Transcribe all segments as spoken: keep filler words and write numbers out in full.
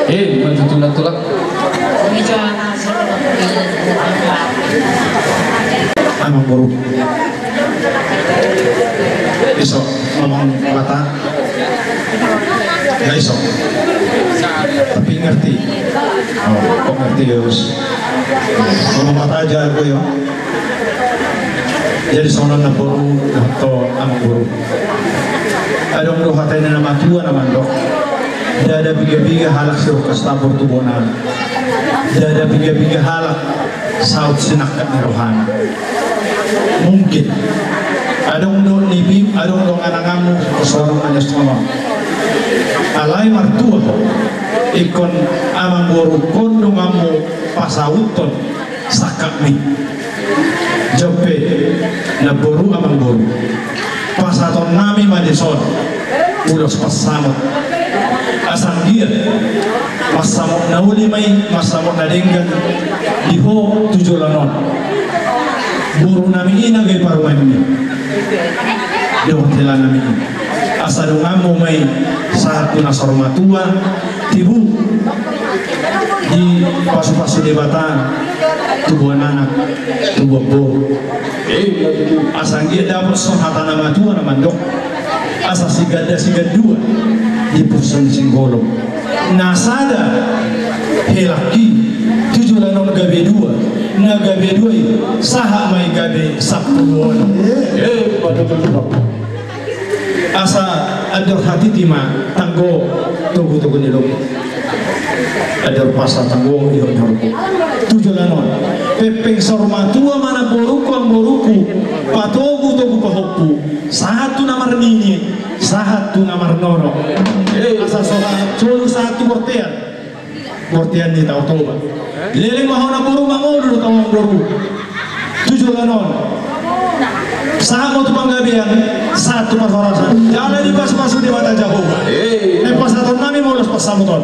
Eh, bukan tulak-tulak. Amangboru. Iso, ngomong mata. Nggak iso. Tapi ngerti. Oh, kok ngerti ya, Us? Ngomong mata aja gue ya. Jadi songon na boru, atau amangboru. Adong do hata ni na matua na mandok. Ndada piga-piga halak si Rongkastambor tu bona. Ndada piga-piga halak saut sinangkap ni rohana. Mungkin adong do nipi, adong do angan-anganmu songon na songon. Alai martua ho, ingkon amangboru, ingkon donganmu pasauthon sangkapmi. Jompe, na boru, amangboru. Pasahaton nami ma dison ulos pansamot. Asa anggiat mansamot na uli ma i, mansamot na denggan di ho tu joloan on. Boru nami i na gabe parumaenmi dohot hela nami i. Asa donganmu ma i sahat tu na saur matua, tibu dipasu-pasu Debata tubuan anak, tubuan boru. Asa anggiat dapot songon hata na matua na mandok, asa siganda sigandua di puson singgolom. Na sada helak i tu joloan on gabe dua, na gabe dua i sahat ma i gabe sampulu on. Asa andor hatiti ma tanggo togu-togu ni lomo. Andor pasa tanggo ihot ni horbo. Tu joloan on. Pepeng saur matua ma na boruku, amangboruku. Patogu-togu pahompu. Sahat tu na marnini, sahat tu na marnono. Asa sahat, solu sahat tu bortean. Bortean ni Tao Toba. Leleng ma ho na boru mangolu dohot amangboru. Tu joloan on. Sahat ma tu panggabean, sahat tu parhorasan. Jala dipasu-pasu Debata Jahowa. Naeng pasahaton nami ma ulos pansamot on.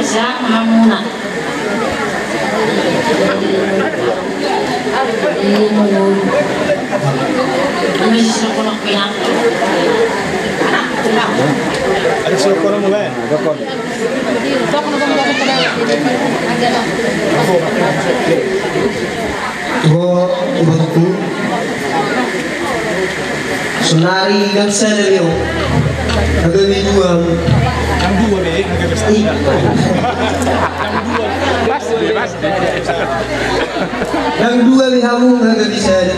Sehat ma hamuna. Ada surat koran mulai. Ho, iboruku. Sonari nang sada be ho. Nang gabe dua. Nang dua be, nang gabe sada. Nang dua be hamu, nang gabe sada.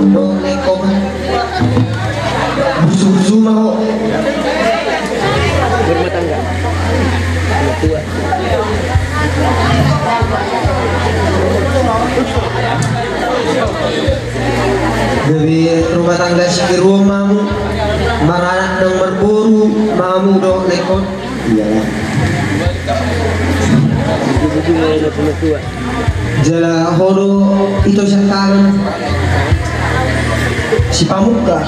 Dohot na ingkon. Busu-busu ma ho. Berumah tangga. Mertua. Gabe rumah tangga sitiruon ma hamu, maranak dohot marboru ma hamu dohot na ingkon. Iyalah. Jala ho do ito sian tangan. Sipamungka.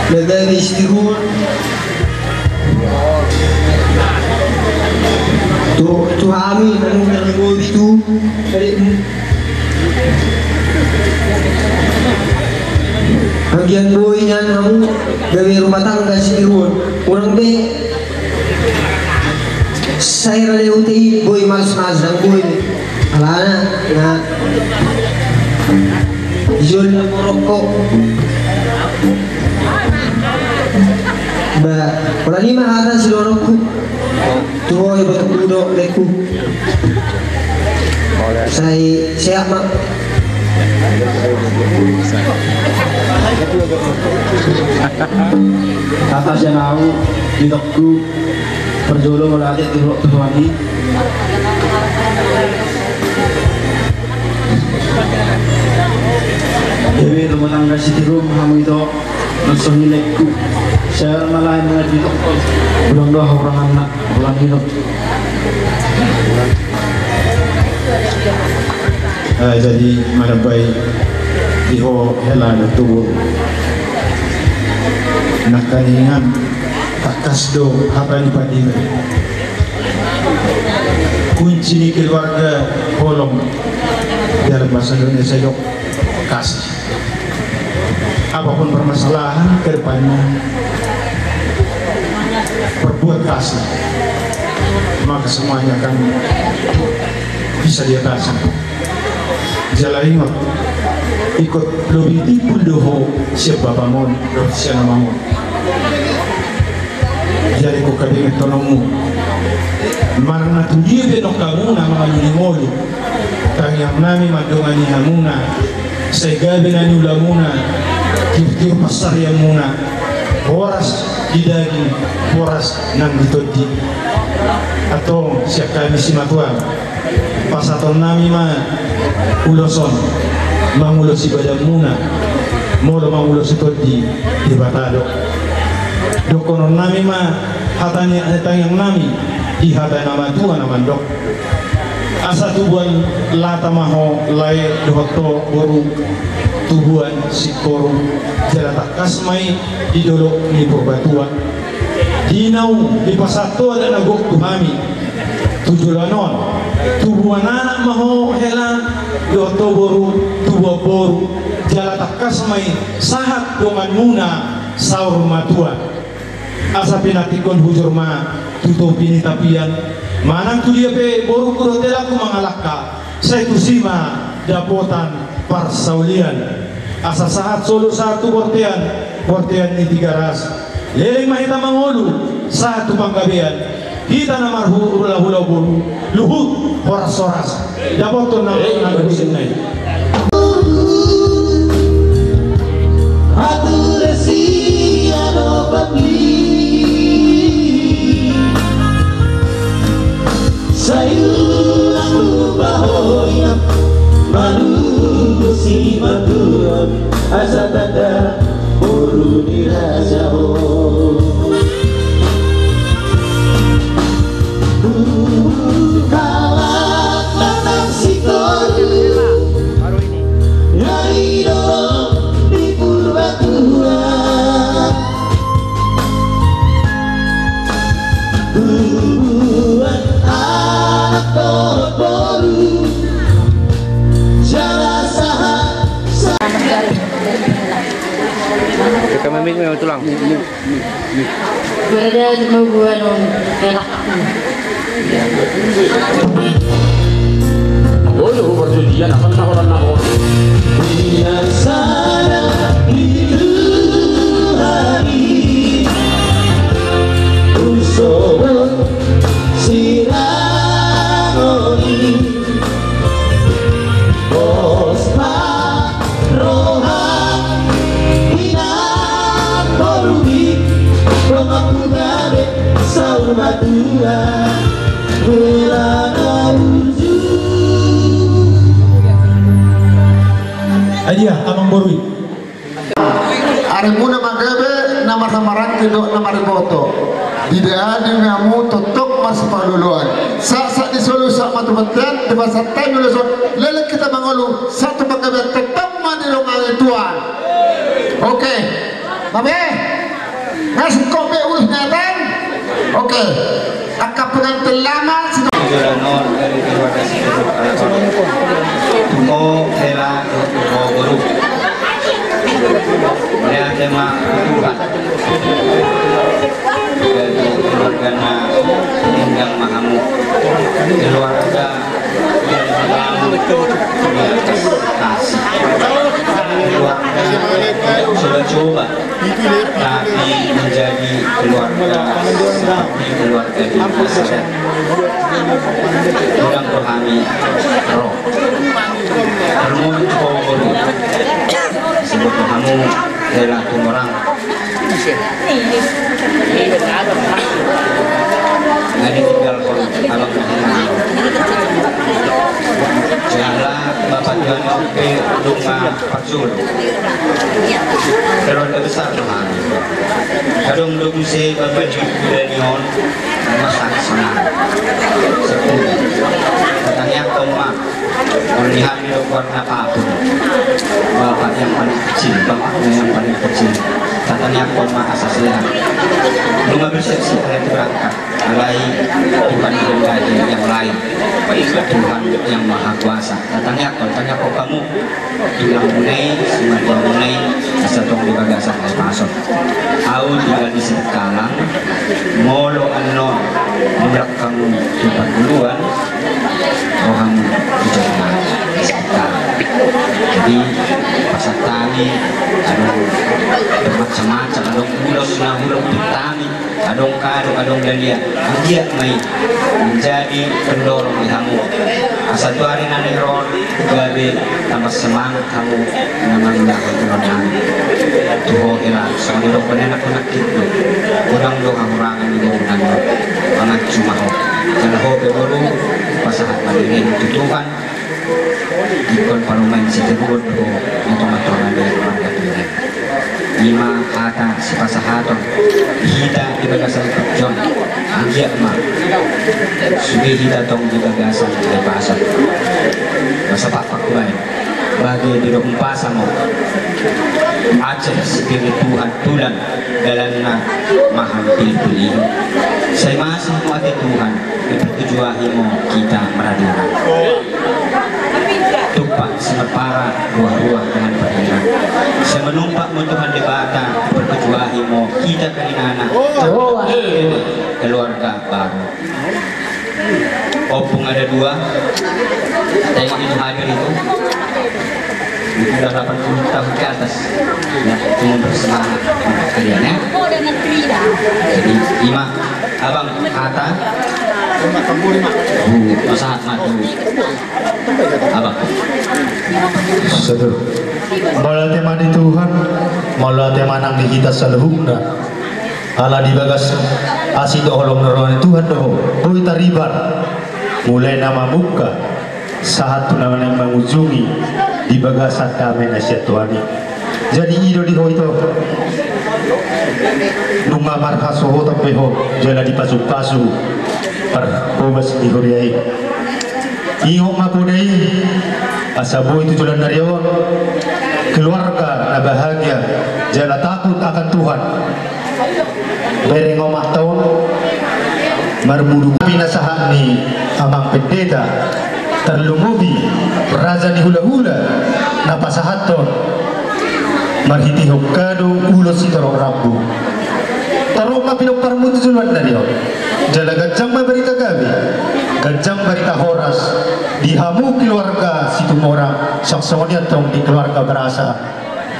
Nang gabe sitiruon. Tu, tu hami, nang, nang gabe tu. Bagian boi nian hamu, gabe rumah tangga sitiruon. Unang be sai rade ute i boi, males-males, ndang boi. Alana na jol na borokko. Ba, pola ni ma hata sidohononku. Tu ho, ibotongku dohot lelengku. Sai sehat ma. Hata sian ahu, itongku, parjolo mauliate tu Tuhan i. Gabe rumah tangga sitiruon hamu ito. Nasa hilekku. Saya malah mengaji toko. Belum doh orang anak, orang hidup. Ah, jadi mana baik di ho hela tu. Nakaningan, tangkas do hata ni Padima. Kunci ni keluarga holong. Dalam bahasa Indonesia, dok, kasih. Apapun permasalahan ke depannya, perbuat kasih, maka semuanya akan bisa diatasi. Jala ingot, ingkon lobi timbul do ho sian bapam on dohot sian amam on. Jadi ingkon gabe ingetononmu. Manang na tu dia pe nongkamuna mangalului ngolu, tangiangnami mandongani hamuna, sai gabe na niulamuna, tiur-tiur pansarianmuna, horas di daging, horas nang di tondi. Antong sian hami simatuam, pasahatonnami ma ulos on, mangulosi badanmuna, molo mangulosi tondi, Debata do. Dohononnami ma hata ni, tangiangnami, di hata ni natuatua na mandok. Asa tubuan lata ma ho lae dohot ho boru, tubuan singkoru, jala tangkas ma i di dolok ni Purbatua. Di naung dipasahat ho adat na gok tu hami tu joloan on, tubuan anak ma ho hela dohot ho boru, tubuan boru, jala tangkas ma i sahat donganmuna saur matua. Asa pinantikhon hujur ma tu topi ni tapian, manang tu dia pe borungku dohot helangku mangalangka, sai tusi ma dapotan parsaulian. Asa sahat solu sahat tu bortean, bortean ni Tigaras. Leleng ma hita mangolu sahat tu panggabean. Hita na marhulahula boru, luhut horas-horas. Dapothon na, eh, na, na, na, na. Atur si ano pati. Sai unang lupa ho inang, manunggu simatuam, asa tanda boru ni raja ho. Halak na naeng sikoru, na di dolok ni Purbatua. Tubuan anak dohot boru, jala sahat. Kita memik memang tulang. Berada di Mabuan, Om. Enak. Olo, perjudian apa na holan na ho? Biasana di Tuhan i, tu sogot sirangoni. Pos ma roha, inang boru i, donganku gabe saur matua, hela na burju. Ai dia, amang boru i. Arimuna ma gabe na marhamaranggi dohot na mariboto. Diida adi ma hamu tongtong marsipaolooloan. Sahat-sahat ni solu sahat ma tu bontean, dipasahat hami ulos on, leleng hita mangolu sahat tu panggabean, tongtong ma dilongangi Tuhan. Oke. Babe. Ngasih kopi ulos ni hata. Oke. Angka pengantin lama sudah. Tuko hela, tuko boru. Mauliate ma tu Tuhan. Gabe keluarga na denggan ma hamu. Keluarga yang dibangun di atas kasih. Keluarga yang coba-coba, tapi menjadi keluarga seperti keluarga di Nazaret. Godang do hami ro. Permohon tu Tuhan, sebut hamu rela tumorang. Nga ditinggalhon abang. Jala bapa Tuhan oke, duma parjolo. Keluarga besar Tuhan. Kadang do muse bapa juga ni on. Masa senang. Sepuluh. Pertanyaan kau mah. Mauliate do warna apapun. Bapak yang paling kecil, bapaknya yang paling kecil. Tantangi apa ma asa sehat. Nunga bersiap-siap hari itu berangkat. Alai Tuhan yang lain, yang lain. Tuhan yang Maha Kuasa. Tantangi apa, tantangi apa kamu. Tulang munai, semua tulang munai, asa tong di bagasan ai pason. Au tinggal di Singkalang, molo annon mulak hamu tu parguluan, roham tu jolma. Jadi pasahat hami, adong bermacam-macam, adong ulos na hurang tu hami, adong kado, adong dalihan, anggiat ma i menjadi pendorong di hamu. Asa tu ari na naeng ro on gabe tambah semangat hamu na mangulahon ulaon nami. Tu ho hela, songon didok bani anak, unang kintu, unang do hahurangan di bangunan on. Mangacu ma ho. Jala ho pe boru, pasahat ma dirimu tu Tuhan. Ingkon parumaen sitiruon do ho na tonga-tonga ni marga Tuhan. Ima hata sipasahaton hita di bagasan parjolo. Anggiat ma sude hita tong di bagasan ai pason. Masa pakpak kubaen bage di dong pasamo. Aceh sipir Tuhan tulan dalanna maham pilpil i. Sai masih mate Tuhan, dipertujuahi mo hita maraduna. Tumpak simarpara ruah-ruah dengan perhina. Sai manumpak mo Tuhan Debata, dipertujuahi mo hita kahinana. Keluarga baru. Ompung ada dua. Tengok itu hadir itu. Itu udah delapan puluh tahun ke atas. Ya, cuma bersemangat kalian ya. Jadi, ima, abang, hata. Bu, pasahat ma tu abang. Sahat. Mauliate ma di Tuhan, mauliate ma nang di hita saluhutna. Ala di bagas asi dohot holong ni roha ni Tuhan do ho, boi taribar. Mulai na mamungka sahat tu na naeng mangujungi di bagasan dame na sian Tuhan i. Jadi i do di ho ito. Nunga marhasohotan pe ho, jala dipasu-pasu parhobas ni huria i. Ingot ma poda i, asa boi tu joloan ni ari on keluarga na bahagia, jala takut akan Tuhan. Bereng omakta on marmudu. Pinasahat ni amang pendeta, tarlumobi raja ni hula-hula na pasahathon marhitehon kado ulos sitorop rambu. Torop ma pinomparmu tu joloan ni ari on. Jala ganjang ma barita gabe, ganjang barita horas di hamu keluarga Situmorang, songon i antong di keluarga Barasa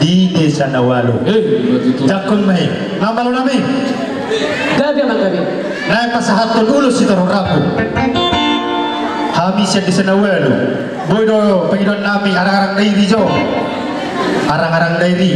di desa na ualu. Eh, betul. Jangkon ma i. Na malo nami. Gabe ma gabe. Naeng pasahathon ulos sitorop rambu. Hami sian desa na ualu. Boi do pangidoan nami, arang-arang dairi jo. Arang-arang dairi.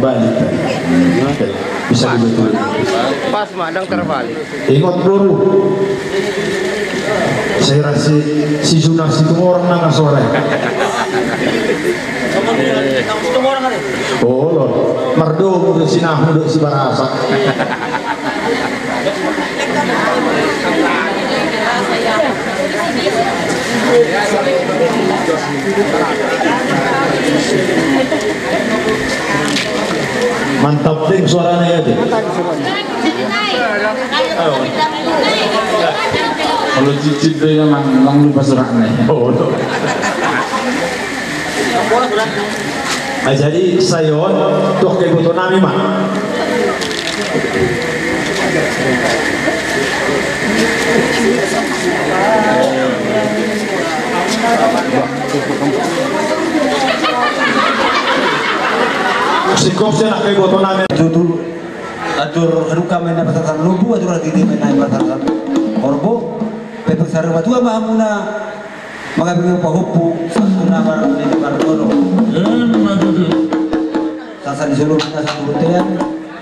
Balik. Bisa dibetul. Pas ma, ndang terbalik. Ingot boru. Sai ra si, si Juna Situmorang na masore. Olo. Mardomu do si nahu do si Barasa. Mantap deng suarana ya deng. Kalau cicip do ya mang, mang lupa suarana ya. Oh, ah, jadi sai on, tu angka iboto nami ma. Singkop sian angka iboto nami. Tutu, atur halumpang ma na pasahathon lombu, atur hatiti ma na pasahathon horbo. Pe, pe, sarimatua ma hamuna. Mangabingi pahompu, satu namar, lima margono. Emma tutu. Sahat ni Solo, nunga satu bontean,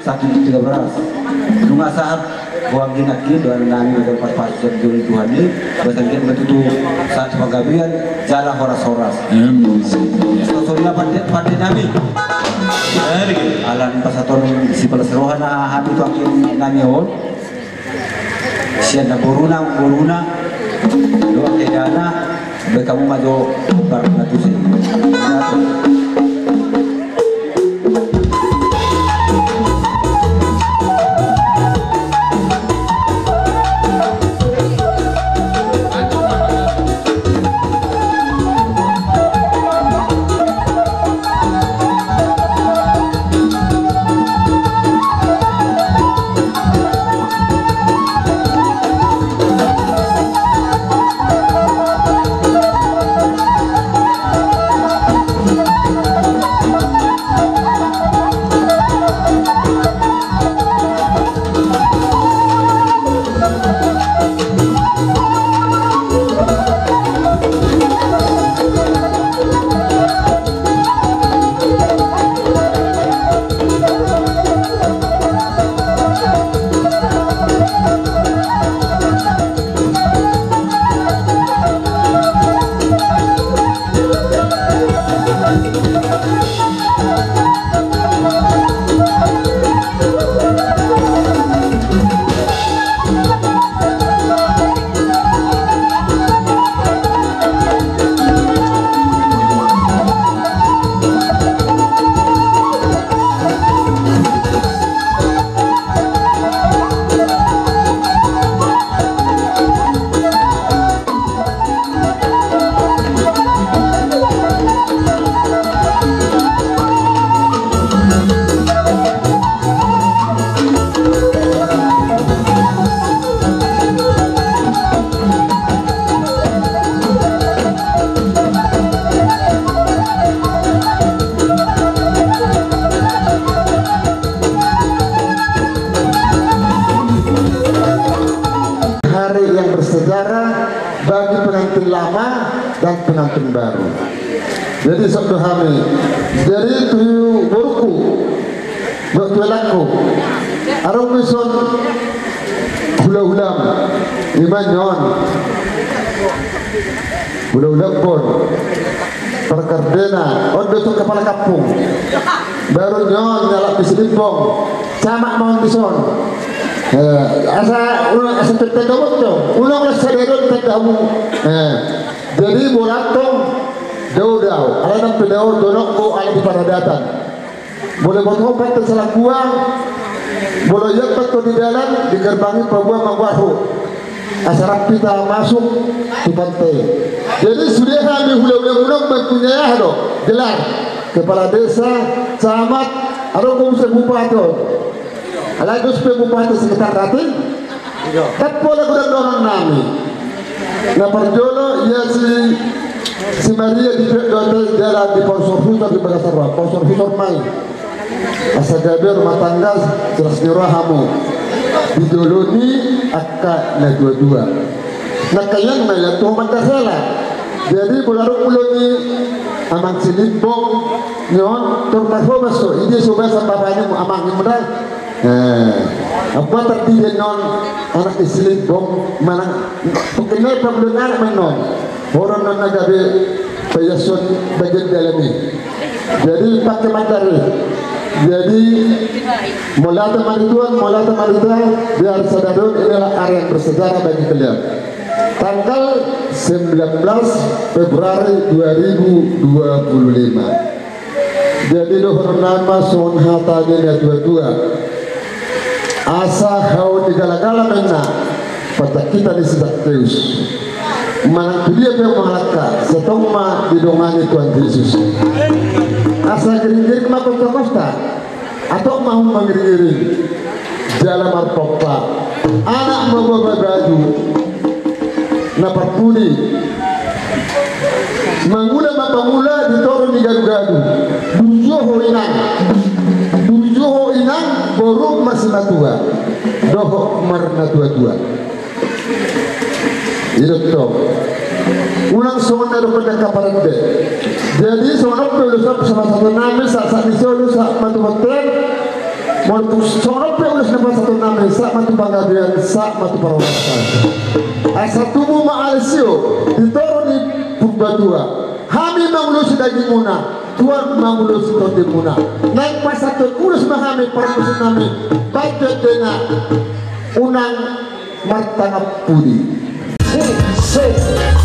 satu tiga belas. Nunga sahat, boan ginak i, doan nami, doan pas-pas, doan Tuhan i, basangkin ma tutu, sahat panggabean, jala horas-horas. Emma. Sosona pande, pande nami. Alani pasahaton, sipalas roha na hami tu angka nami on. Sian na boruna, boruna, dohot edana, baen hamu ma jo barang na tusi. Hari yang bersejarah bagi pengantin lama dan pengantin baru. Jadi, sabda hami, jadi tu borungku, buat tu helangku, adong ma dison hula-hulam, ima on. Hula-hula on. Parkardena, on do tu kepala kampung. Baru on, nyalak di Silimpong. Camat ma on dison. Eh, asa, asa tanda, tanda on do. Unang las sadari on tanda hamu. Eh, jadi boratong, dao, dao. Alai nang pe dao, donok do, alai di paradatan. Molo boto ho pante salangguang, molo iambat ho di dalan, di gerbang i paboa ma goar ho. Asa rap hita masuk tu pante. Jadi sude hami hula-hula muna on mempunyai aha do, gelar. Kepala desa, camat, adong do muse bupati on. Alai dos pe bupati sekitar rating. Kan pola godang dohonon nami. Na parjolo ia si, si Maria di pe-, dohot i jala di pausor-usor di bagasan roha, pausor-usor ma i. Asa gabe rumah tangga, jelas ni roha hamu. Di jolo ni angka na dua-dua. Nangkaningan ma ia tu ho mandasela. Jadi molo adong ulaon ni Amang Silimbong, nyon, tor marhobas do, i dia so basa bapani amang ni modal. Eh, apa tardidi nyon, anak ni Silimbong, manang, pokokna pangulon anak ma nyon. Horon nyon na gabe, paiason bagian dalam i. Jadi, pakai materi. Jadi, mauliate ma di Tuhan, mauliate ma di Tuhan, biar sadari on inilah hari yang bersejarah bagi kalian. Tanggal sembilan belas Februari dua ribu dua puluh lima. Jadi dohonon nami ma songon hata ni natuatua. Asa hau ni galagala menna, patak hita ni si Zakkeus. Manang tu dia pe mangalangka, sai tong ma didongani Tuhan Jesus. Asa giringgiring ma kostakosta. Antong ma hamu mangiringiring jala marpompa. Anak ma boa baju na parpudi. Mangula ma pangula di toru ni gadugadu. Burju ho inang. Burju ho inang, boru ma simatua dohot marnatuatua. I do tong. Unang songon na didok ni angka parende. Jadi songon on pe ulos na pasahaton nami, sahat-sahat ni solu sahat ma tu bontean. Molo tung songon on pe ulos na pasahaton nami, sahat ma tu panggabean, sahat ma tu parhorasan. Asa tubu ma ale sio di toru ni Purbatua. Hami mangulosi dagingmuna, Tuhan mangulosi tondimuna. Naeng pasahathon ulos ma hami parmusik nami. Baen do denga. Unang martangan pudi. Horas. Horas.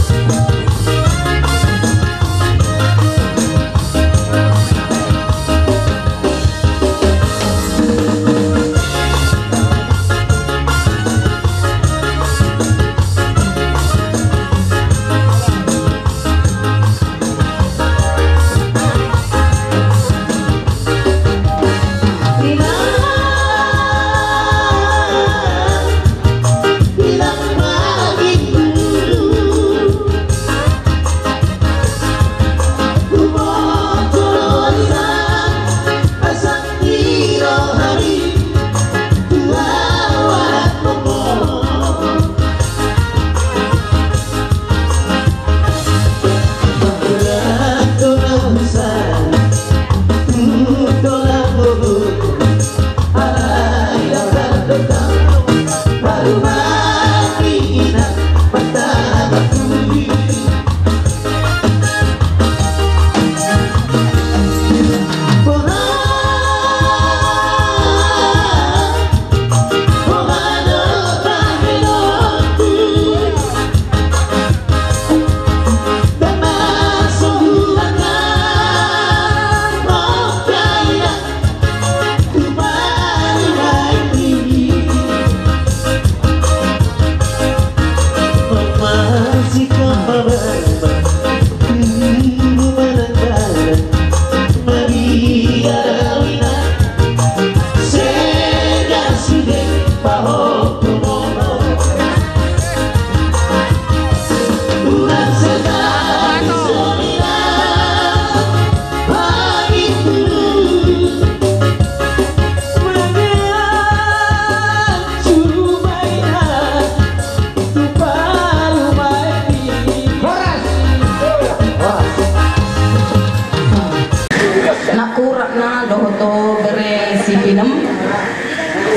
Nakkuratna dohot bere Sipinem.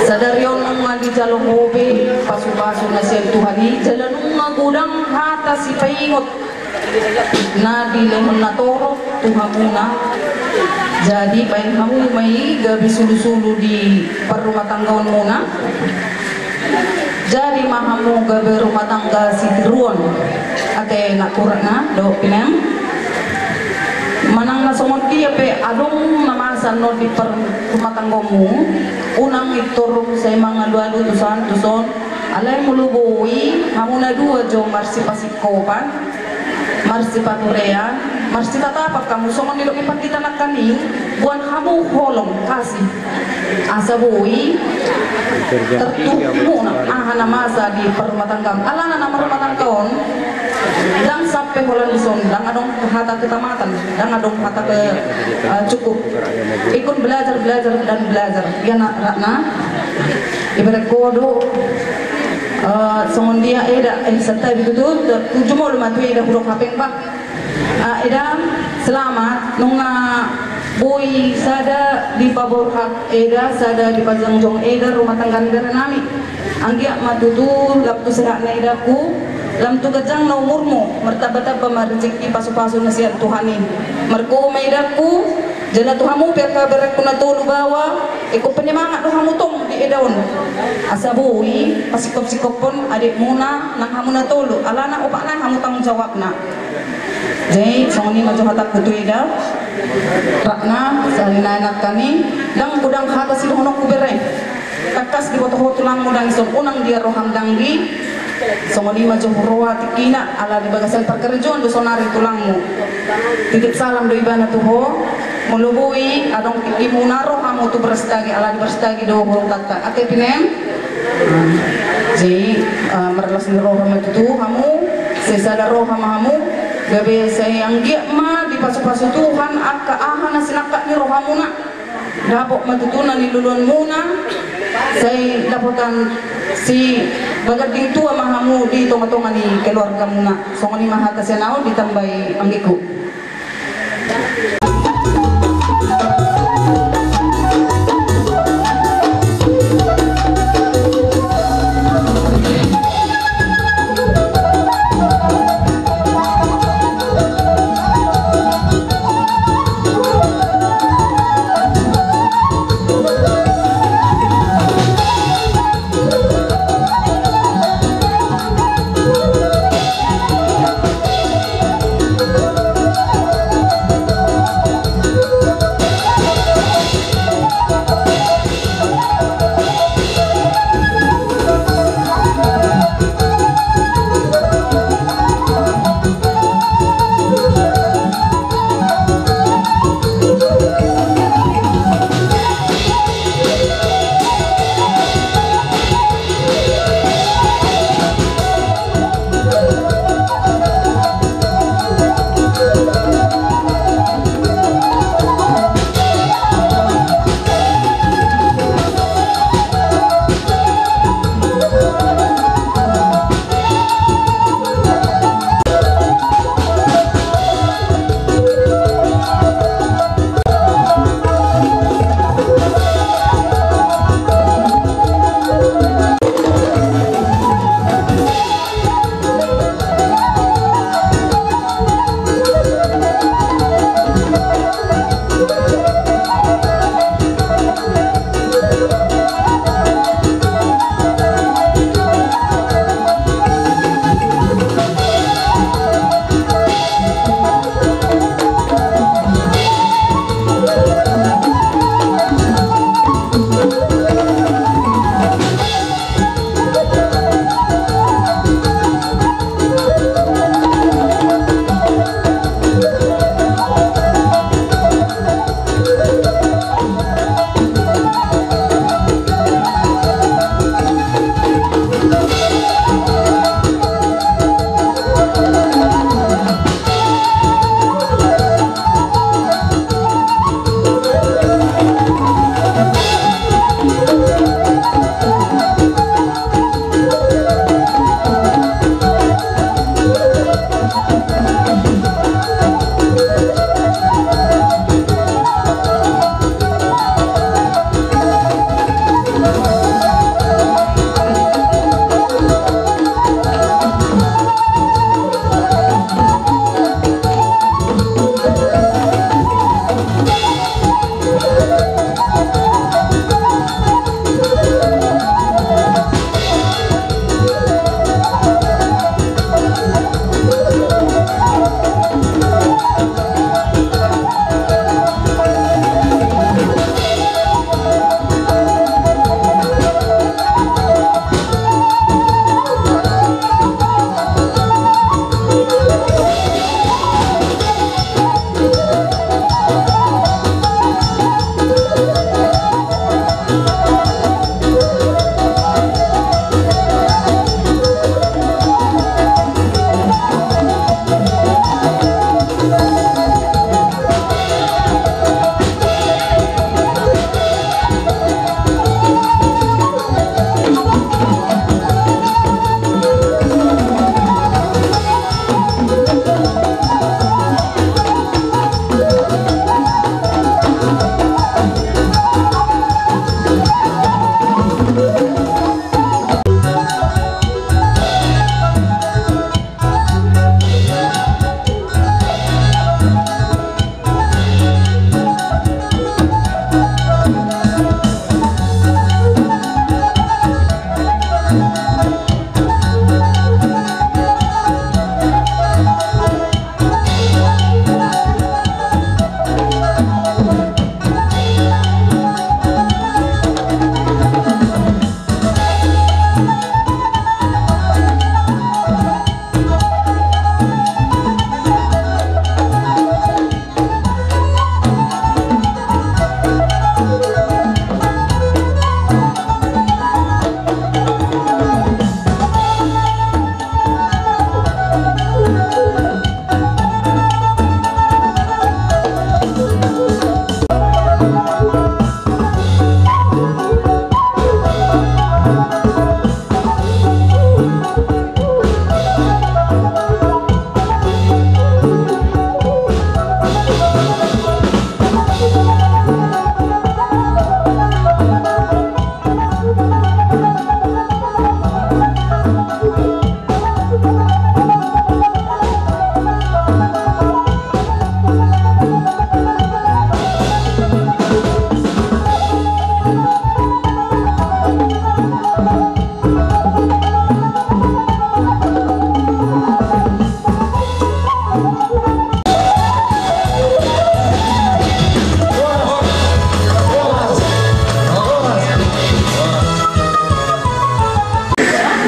Sadari on nunga dijalo ho be pasupasu na sian Tuhan i, jala nunga godang hata sipaingot na dilehon natorop tu hamuna. Jadi baen hamu ma i gabe sulusulu di parrumatanggaonmuna. Jadi ma hamu gabe rumah tangga sitiruon. Ate nakkuratna dohot Pinem. Manang na songon dia pe adong na masa annon di parrumatanggaonmu, unang intor sai mangalualu tuson tuson. Alai molo boi hamu na dua jo marsipasi kopan, marsipaturean, marsitatapan hamu songon nidok ni pandita nangkaning, boan hamu holong kasih. Asa boi tartubu na aha na masa di parrumatanggaon. Alana na marrumatangga on ndang sampe holan dison, ndang adong hata ketamatan, ndang adong hata ke, eh, cukup. Ingkon belajar, belajar, dan belajar. Ia na, Ratna. Ibarat kodo, eh, songon dia eda, eh, santabi tutu, tu jumolo ma tu eda hudok hapeng ba. Ah, eda, Selamat, nunga boi sada dipaborhat eda, sada dipajongjong eda rumah tangga ni bere nami. Anggiat ma tutu lam tu sehatna edangku, lam tu ganjangna umurmu, martamba-tamba ma rezeki, pasu-pasu na sian Tuhan i. Markohop ma edangku, jala tu hamu pe angka bereku na tolu baoa, ingkon penyemangat do hamu tong di eda on. Asa boi pasingkop-singkophon adikmuna nang hamu na tolu, alana opat nai hamu tanggung jawabna. Jadi songon i ma jo hatangku tu eda. Rap ma sahali nai nangkin i, ndang godang hata sidohononku bere. Tangkas diboto ho tulangmu, ndang dison unang dia roham danggi. Songon i ma jo huroha tingkina, ala di bagasan parkarejoan do sonari tulangmu. Titip salam do ibana tu ho. Molo boi adong tinggimuna, ro hamu tu Brastagi, ala di Brastagi do hurung tata. Ate pinem. Jadi, eh, marlas ni roha ma tutu hamu, sai sada roha ma hamu, gabe sai anggiat ma dipasu-pasu Tuhan angka aha na sinangkap ni rohamuna. Dapot ma tutu na niluluanmuna, sai dapotan sibaganding tua ma hamu di tonga-tonga ni keluargamuna. Songon i ma hata sian ahu, ditambai anggikku.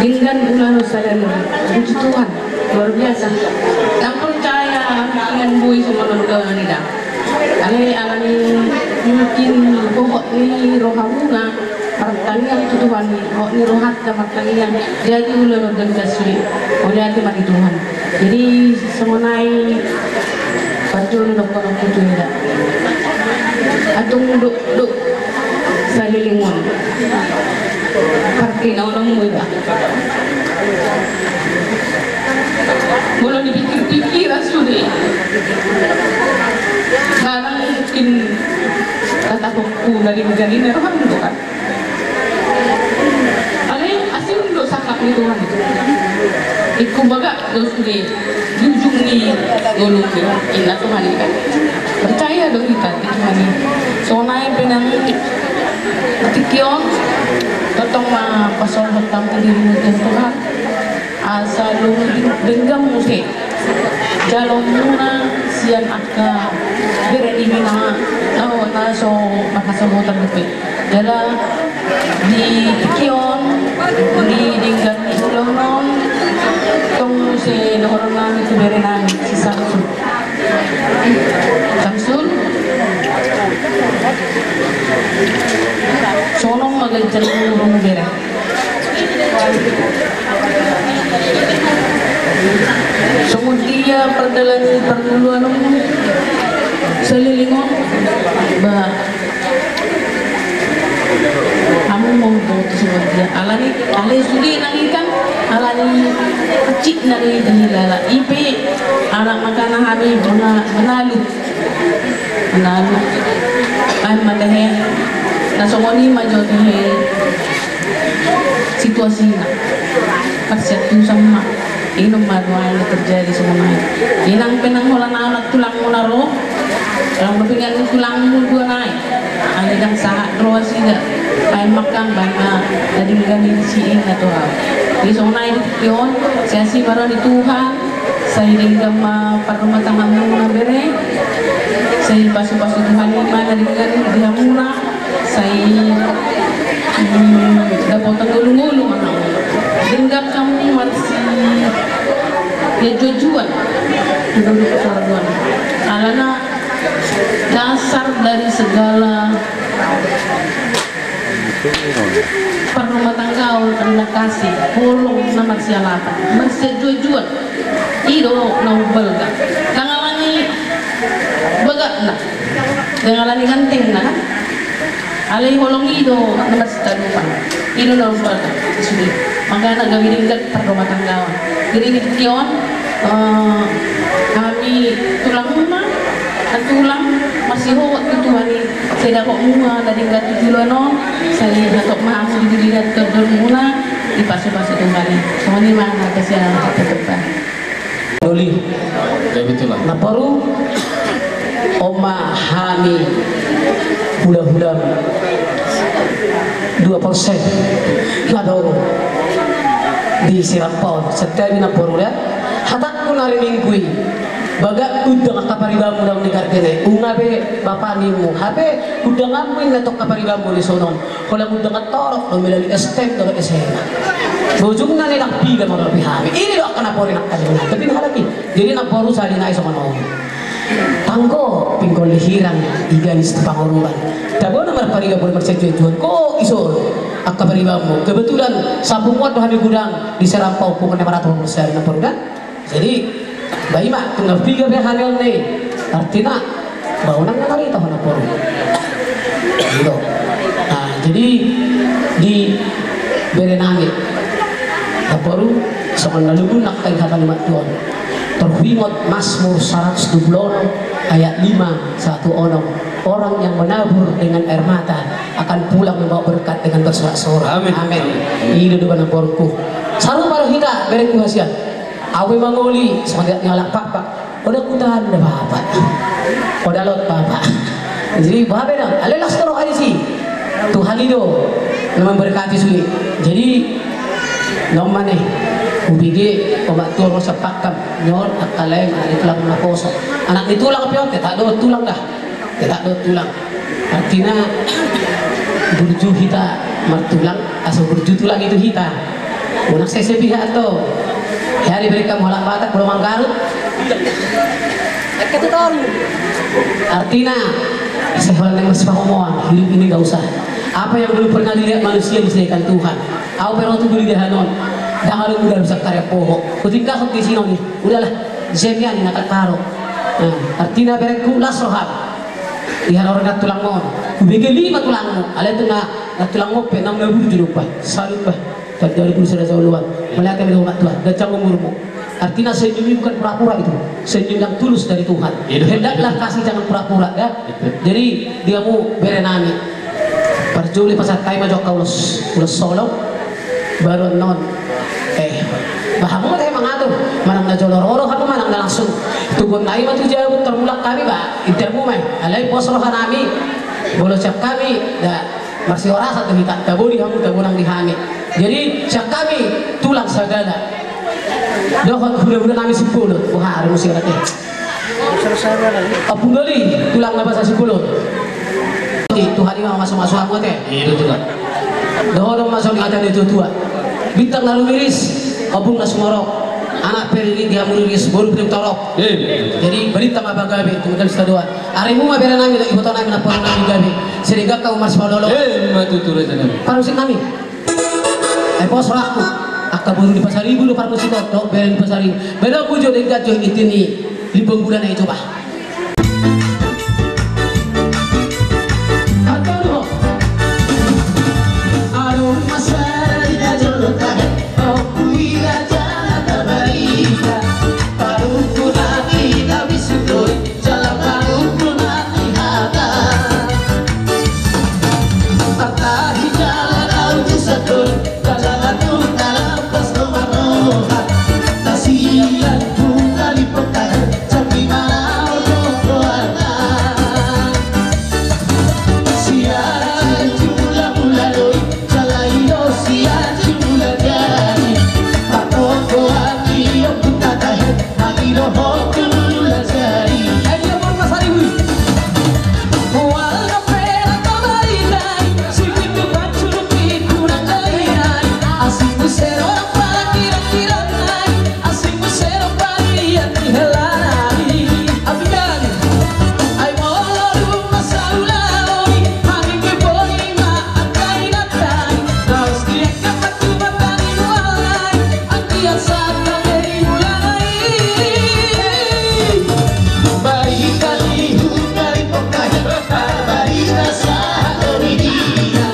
Denggan ulaon sadari on. Puji Tuhan, luar biasa. Ndang percaya dengan boi songon on do nida. Alai alani mungkin hohot ni rohamuna martangiang tu Tuhan i, hohot ni rohanta martangiang, jadi ulaon on denggan sude. Mauliate ma di Tuhan. Jadi songon i, parjolo dohonon tu nida. Antong do, do, saleleng on. Parti na unang muda. Molo dipikir-pikir sude. Nang mungkin tatapokku na denggan i roham do kan. Alai asing do sangkap ni Tuhan. Ingkon bagak do sude di ujung ni ngolungku, inna Tuhan i kan. Percaya do hita di Tuhan i. Songon i pe nang di tingki on, tongtong ma pasahathon hamu dirimu tu Tuhan. Asa dung denggan muse jaloonmuna sian angka bere ni inang na so marhasohotan dope. Jala di tingki on, di denggan ni ulaon on, tong muse dohonon nami tu bere nami si Samsul. Samsul. Songon ma ganjang ni umurmu bere. Songon dia pardalanan parngoluanmu saleleng on, ba, hamu ma huboto songon dia. Alani, alai sude nang i kan, alani pecik na do i di lala. I pe ala makana hami mena-, menalu. Nah, ai ma tehe, na songon i ma jo tehe situasina. Parsiantusan ma, inum ma do ai na terjadi songon i. Inang pe nang holan anak tulangmu na ro, holan dope nian ni tulangmu dua nai. Ai ndang sahat ro nasida. Ai ma kan baen ma na denggan i si inna tu au. Jadi songon i di tingki on, sai asi ma roha ni Tuhan. Sai denggan ma parrumatanggaanmuna bere. Sai pasu-pasu Tuhan i ma na denggan di hamuna. Sai, mm, dapotan ngolu-ngolu ma hamu. Denggan hamu marsijual-jualan. Alana dasar dari segala parrumatanggaon adalah kasih, holong na marsialapan, marsijual-jual. I do na umbalga. Ndang alani bagakna, ndang alani gantengna kan. Alai holong i do na marsitadopan. I do na umbalga. Sude. Makana gabe denggan parrumatanggaon. Jadi di tingki on, eh, hami tulangmuna, tulang, marsihohot tu Tuhan i. Sai dapot muna na denggan tu joloan on, sai hatop ma hamu di diri dan tondonmuna, dipasu-pasu Tuhan i. Songon i ma na hata sian hata Tuhan. Doli. Ya, betul lah. Na paru, on ma hami hula-hula dua persen. Na dong di Serampaon. Setiap na paru da. Hatangku na ari Minggu i. Bagak undang angka paribanmu daong di Kartini. Unga be bapa nimu. Hape undanganmu inna tu angka paribanmu di sonon. Holan undangan torop do, melalui S T M do, S M A. Ujungna ni dang piga ma dope hami. Ini do angka na paru na ari Minggu. Tapi na halak i. Jadi na paru sahali nai songon on. Tanggo pinggol ni hirang iganis tu Panguruban. Tabo na marpariban marsijual-jual. Ko ison angka paribanmu. Kebetulan sapunguan do hami godang di Serampaon, punguan na marato marsiari na paru da. Jadi ba i ma, tung na piga pe hami on i. Artina ba unang na marita hona paru. Gitu. Nah, jadi di Bere nami, na boru, songon na lumun nangkin hata ni Tuhan. Tarhuingot Mazmur saratus dua pulu onom ayat lima sahat tu onom. Orang yang menabur dengan air mata akan pulang membawa berkat dengan bersorak-sorai. Amin. Amin. I do dohonon ni borungku. Sarupa do hita, berengku hasian. Au pe mangoli songon na nialap pakpak. Oda hutanda, Bapak. Oda lot, Bapak. Jadi, Bapak, dah, ale las toro hari si. Tuhan i do na memberkati sude. Jadi, nomane, hubege, omak tuor, sapakam, nyon, akalaeng, anak ni tulang naposo. Anak ni tulang pe on, tata do tulang dah. Tata do tulang. Artina, burju hita martulang, asa burju tulang i tu hita. Unang sese pihak do. Hea diberengkon hamu halak Batak, molo manggarut. Artina, seholan yang masih pamomoan, hidup ini nggak usah. Apa yang belum pernah dilihat manusia disediakan Tuhan. Au pe ro tu beli dahanon. Dang adong udah rusak karya poho. Kutinggal sok di sini nih. Udahlah, jemnya ni nakal karo. Nah, artina berengku las roham. Di haroro na tulangmu on. Hubege lima tulangmu. Alai tu na, na tulangmu pe, na burju do, bah. Salut, bah. Tanda dua puluh sada jauh luar. Melihat kami rumah Tuhan. Ganjang umurmu. Artina senyum itu bukan pura-pura itu. Senyum yang tulus dari Tuhan. Iya, betul. Hendaklah kasih, jangan pura-pura, ya. Betul. Jadi, dia mu bere nami. Parjolo pasahat hami ma jolo ulos, ulos holong. Baru annon. Eh, bah, hamu ma tahe mangatur. Manang na jolo ro do hamu, manang na langsung. Tugon nami ma tu jabu, tarmulak hami, bah. Inter mu ma i. Alai pos roha nami. Molo sian hami, da, marsihorasan tu hita. Tabo di hamu, tabo nang di hami. Jadi, sian hami, tulang Sagala. Dohot hulahula nami Simbolon. Wah, ada musik anak, eh. Ompung doli, tulang na basa Simbolon. Tuhan i ma mamasumasu hamu ate. Iya, betul, Pak. Dohonon ma songon hata ni natuatua. Bintang na rumiris, ombun na sumorop. Anak pe riring di hamu riris, boru pe torop. Iya. Jadi, balintang ma pagabe, tumundalhon sitadoan. Arimu ma bere nami, iboto nami, namboru nami gabe. Sering gak kau mas malolo. Iya, ma tutu raja nami. Parmusik nami. Ai pos rohangku, angka boru ni Pasaribu do parmusik on, dohot bere ni Pasaribu. Bere on pujo denggan jo iti ni Limbong Bulan i, coba. Adong masyarakat di jolo tahe, ompung i raja na tabarita, parungkuna di tabi sutoi. Jala parungkuna ni hata. Martahi jala na uju sadon, jala na tung na lampas do marroha. Tasian tu na limpong tahe, jambi manao do goarna. Sian jumula-mula do i, jala i do sian jumula jadi. Partokoan i ompung tahe, Hami dohot tu lula jadi. Ayo, Bang Pasaribu. Mual dope na tabarita i, si pitu pansur pitu nang dainang i. Asing muse do pala kira-kira nai, asing muse do pala liat ni hela nai. Apikan. Ai molo dung masa ulaon i, hami pe boi ma angka inanta i. Laos diangkat ma tu mata ni mual nai. Anggiat sahat be di bulan i. Barita ni huta ni pongkai, barita sahat do di dia.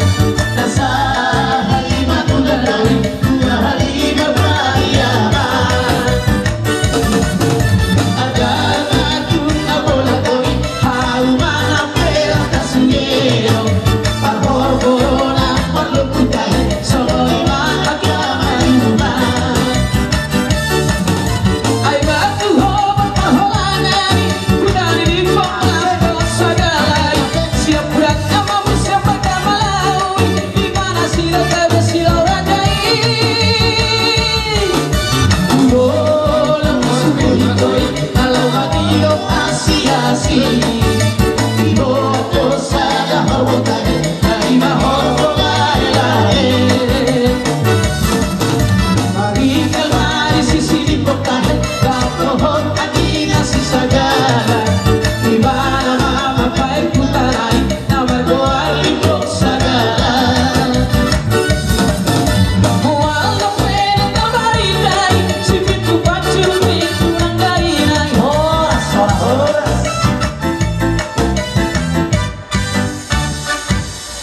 Na sahat lima bulan i, dua hali ma pariaman. Adong na tung na bolak do i, hauma na perak na sugeo. Parhorbo na parlokutan, songon i ma angka maliuman. Ai batu hobot parholangan i, huta ni Limbong na dohot Sagala i. Siap buat na mambu, siap buat na malaui, di mana sila gabe sila raja i. Udo lam suku hitoi. Kalau hati do asi-asi, iboto sada horbo tahe, na i ma horbo lae-lae. Maringan ma di sisi Limbong tahe, dohot anggi na si Sagala. Ibana ma mambaen huta nai, na margoar Limbong Sagala. Mual dope na tabarita i, si pitu pansur pitu nang dainang i. Horas, horas, horas.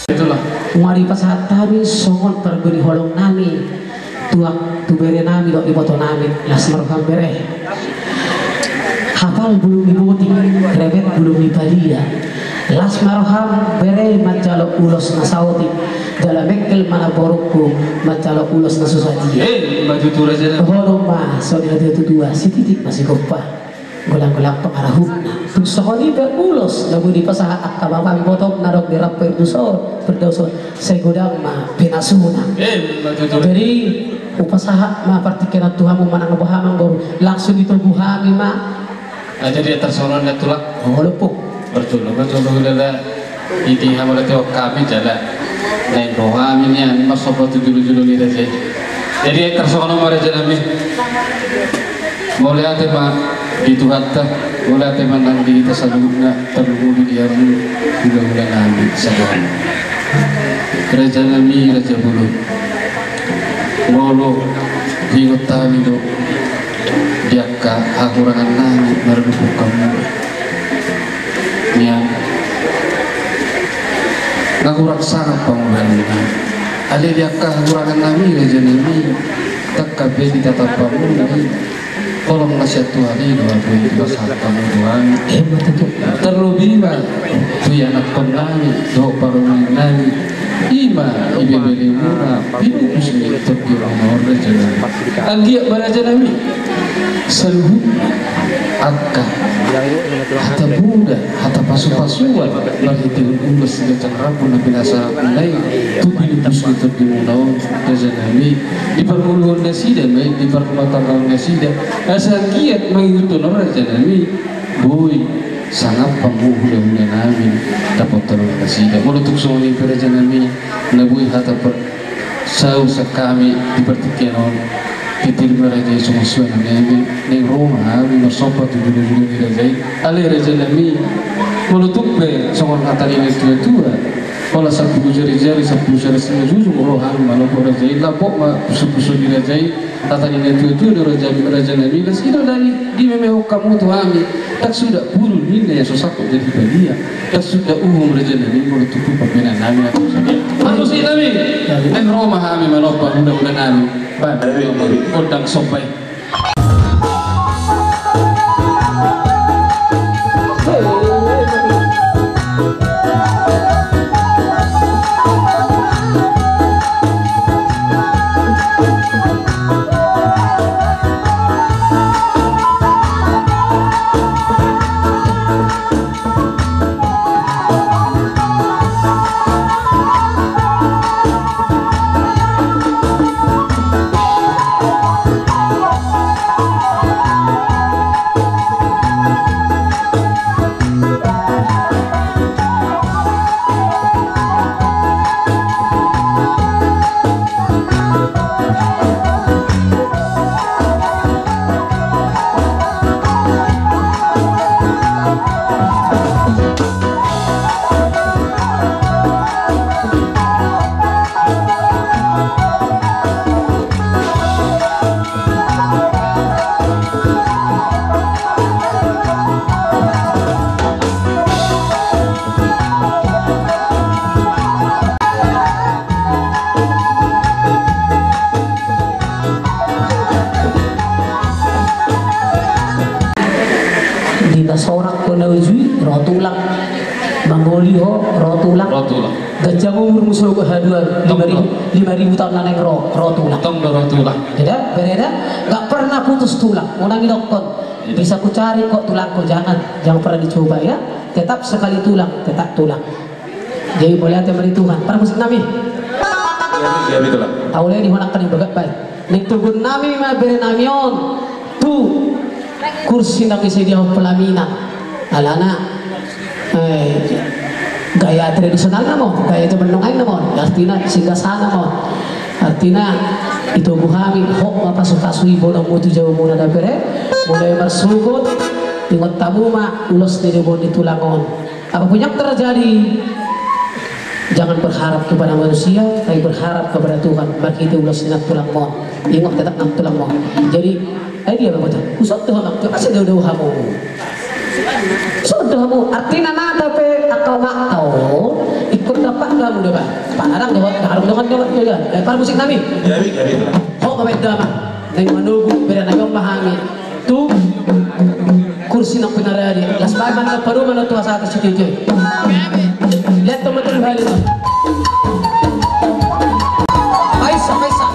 Itulah. Nunga dipasahat hami songon parbue ni holong nami. Tuak tu bere nami dohot iboto nami, las ma roham bere. Hapal bulung ni boti, remet bulung ni padia. Las ma roham bere manjalo ulos na saotik. Jala mengkel ma namborungku manjalo ulos na so sadia. Eh, ima tutu raja nami. Dohonon ma songon na tuatua, sititik ma sigompa, golanggolang pangarahutna. Tung songon i pe ulos na boi dipasahat angka bapa ni botom na adong di rap pardaoson, pardaoson, sai godang ma pinasuna. Eh, ima tutu. Jadi hupasahat ma partingkian on tu hamu manang boha ma boru, langsung ditogu hami ma. Ah, jadi tarsongon na tulang. Oh, lompu. Betul, betul, betul. Iti hamu na tio kami jala naeng ro hami nian marsomba tu jolo-jolo ni raja i. Jadi tarsongon on ma raja nami. Mauliate ma di Tuhanta, mauliate ma nang di hita saluhutna, tarlumobi di hamu hulahula nami saluhutna. Raja nami, raja bolon. Molo huingot hami do di angka hahurangan nami marhite hamu, nian na hurang sangap pangulaon nami. Alai di angka hahurangan nami raja nami, tangkas pe ditatap hamu nai. Holong na sian Tuhan i do ahu i dipasahat hamu tu hami. Ima tutu. Tarlobi ma tu ianakhon nami dohot parumaen nami. Ima ibebere muna pinupus ni tondimuna on raja nami. Anggiat ma raja nami saluhutna angka hata muda, hata pasu-pasuan marhitehon ulos ganjang rambu na pinasahatmuna i tu pinupus ni tondimuna on raja nami. Di parngoluon nasida ma i, di parrumatanggaon nasida, asa anggiat mangihuthon on raja nami boi sangap hamu hulahula nami dapothon nasida. Molo tung songon i pe raja nami, na boi hata par- saur sian hami di partingkian on. Titir ma raja i songon suan nami, naeng ro ma hami marsomba tu jolo-jolo ni raja i. Alai raja nami, molo tung pe songon hata ni natua-tua, holan sampulu jari-jari sampulu sada simanjujung ro hami manopo raja i, lambok ma pusu-pusu ni raja i. Hata ni natua-tua do raja, raja nami, las i do na di, dimemehon hamu tu hami. Ndang suda pudul ninna ia so sangkot jadi padia. Ndang suda uhum raja nami molo tung pe pambahenan nami na tung sadia. Parmusik nami, naeng ro ma hami manompa hulahula nami. Ba, gondang somba i. Di na sorak ho na uju i, ro tulang. Mangoli ho, ro tulang. Ro tulang. Ganjang umurmu sogot haduan, lima ribu, lima ribu taon na naeng ro, ro tulang. Tong do ro tulang. Eda, bereda, nggak pernah putus tulang. Unang idokkon, bisa kucari kok tulangku, jangan, jangan pernah dicoba ya. Tetap sekali tulang, tetap tulang. Jadi mauliate ma di Tuhan. Parmusik nami. Iya, iya, betul lah. Au le di honak kan ibagat baik. Naeng toguon nami ma bere nami on tu kursi na disediahon pelaminan. Alana, eh, gaya tradisional nama on, gaya jaman nunga i nama on. Artina singgasana nama on. Artina ditogu hami, hot ma pasu-pasu i boanonmu tu jabu muna da bere. Mulai marsogot, ingot hamu ma ulos ni jabu ni tulang on. Apapun yang terjadi, jangan berharap kepada manusia, tapi berharap kepada Tuhan. Marhite ulos ni nantulangmon. Ingot tetap nantulangmon. Jadi, ai dia bapak tu. Usah tu anak tu, asa jauh-jauh hamu. Usah tu hamu. Artina nata pe, akau mak tau. Ikut dapat kamu dapat. Pak Arang dapat, Pak Arang dapat, dapat, dapat. Eh, parmusik nami. Jadi, jadi. Ho ma baen damang, naeng manogu bere na gok ma hami tu kursi na pinaradi. Las baen ma na parumaen tu hasahatan sititi. Lihat teman tu hali. Paisa, paisa.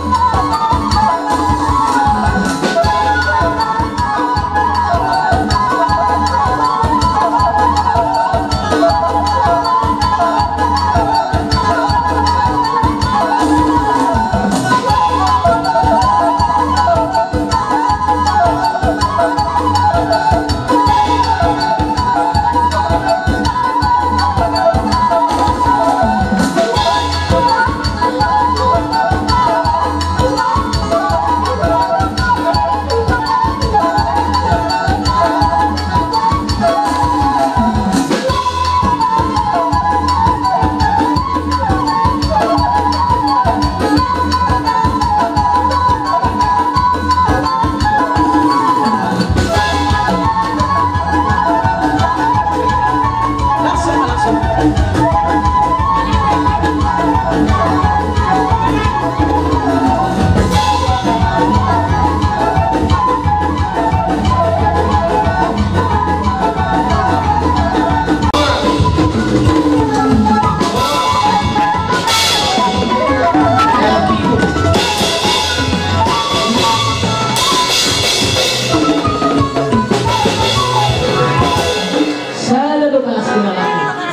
Sada do kalas ni halak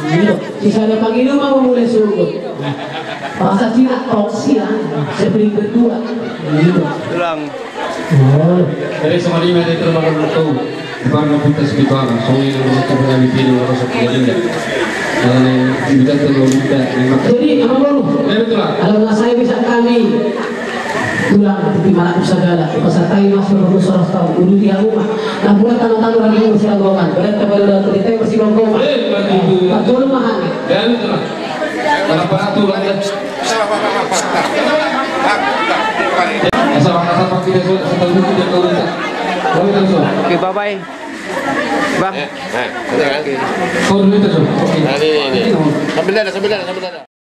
i. Iyo. Sisada pangidoan ma mulai sogot. Bahasa Cina, tongsian. Saya beri berdua. Iyo. Tulang. Oh. Jadi sama lima itu malam itu. Barang kita sekitar, soalnya itu punya bikin orang seperti ini. Karena yang kita tuh kita. Jadi, Amang Boru. Ya, betul lah. Kalau nggak saya bisa kami. Tulang, tapi malah sagala, pasahat hami ma sude tu saratus taon, ulu di hamu ma, na buat tano-tano lagi di siragoman, berarti pada udah cerita yang bersih gomgom. Eh, betul. Betul, mahal. Dan, kenapa tulang, ya? Asal, asal pakai dia, asal tahu dia, tahu dia. Tahu dia, tahu. Oke, bye-bye. Bang. Eh, eh, ini kan. Oke. Tahu dulu, tahu. Oke. Nah, ini, ini. Ini, oh. Sambil ada, sambil ada, sambil ada.